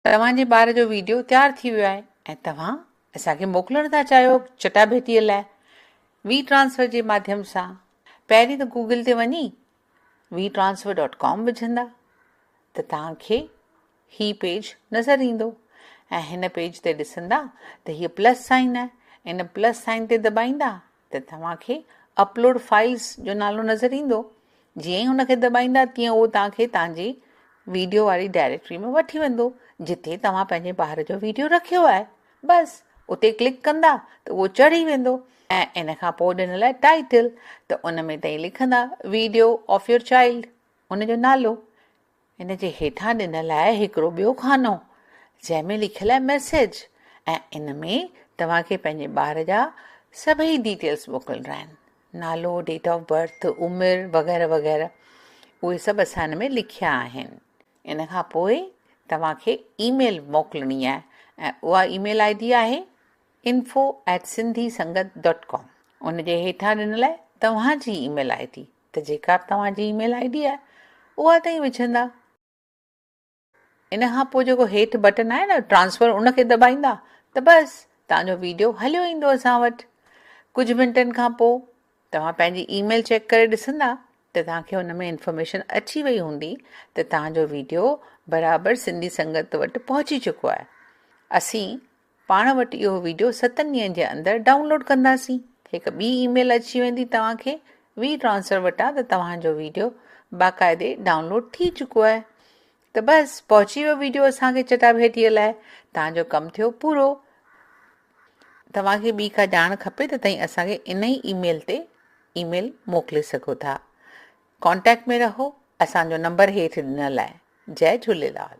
توهان جي ٻار جو ويڊيو تيار ٿي ويو آهي ۽ توهان اسان کي موڪلڻ ٿا چاهيو چٽاڀيٽيء لاء وي ٽرانسفر جي ماڌيم سان. پهرين ته گوگل تي وڃي وي ٽرانسفر ڊاٽ ڪام وجهندا ته توهان کي هي پيج نظر ايندو ۽ هن پيج تي ڏسندا ته هيء پلس سائن آهي ان پلس سائن تي دٻائيندا ته توهان کي اپلوڊ فائلز جو نالو نظر ايندو. جيئن ئي ان کي دٻائيندا تيئن اهو توهان کي توهان جي ويڊيو واري ڊائريڪٽري ۾ وٺي ويندو جتي توهان پنهنجي ٻار جو ويڊيو رکيو آهي. بس اتي ڪلڪ ڪندا ته اهو چڙهي ويندو ۽ ان کان پوء ڏنل آهي ٽائيٽل ته ان ۾ توهين لکندا ويڊيو آف your child ان جو نالو. ان جي هيٺان ڏنل آهي هڪڙو ٻيو خانو جنهن ۾ لکيل آهي ميسيج ۽ ان ۾ توهان کي پنهنجي ٻار جا سڀئي ڊيٽيلس موڪلڻا آهن نالو، ڊيٽ آف برٿ، عمر وغيره وغيره اهي سڀ اسان ان ۾ لکيا آهن. ان کان پوء توهان کي اي ميل موڪلڻي آهي ۽ اها اي ميل I D آهي info at Sindhi Sangat dot com ان جي هيٺان ڏنل آهي توهان جي اي ميل I D ته جيڪا به توهان جي اي ميل I D آهي اها تائين وجهندا. ان کان پوء جيڪو هيٺ بٽن آهي نه ٽرانسفر ان کي دٻائيندا ته بس توهان جو ويڊيو هليو ايندو اسان وٽ. ڪجهه منٽن کان پوء توهان پنهنجي اي ميل چيڪ ڪري ڏسندا ته توهان کي ان ۾ انفارميشن اچي وئي هوندي ته توهان جو ويڊيو برابر سنڌي سنگت وٽ پهچي چڪو آهي. اسين پاڻ وٽ اهو ويڊيو ستن ڏينهن جي اندر ڊائونلوڊ ڪنداسين. هڪ ٻي اي ميل اچي ويندي توهان کي وي ٽرانسفر وٽان ته توهان جو ويڊيو باقاعدي ڊائونلوڊ ٿي چڪو آهي. ته بس پهچي ويو ويڊيو اسان کي چٽاڀيٽيء لاء. توهان جو ڪم ٿيو پورو. توهان کي ٻي ڪا ڄاڻ کپي ته توهين اسان کي ان ئي اي ميل تي اي ميل موڪلي سگهو ٿا. ڪانٽيڪٽ ۾ رهو. اسان جو نمبر هيٺ ڏنل آهي. جئي جهوليلال.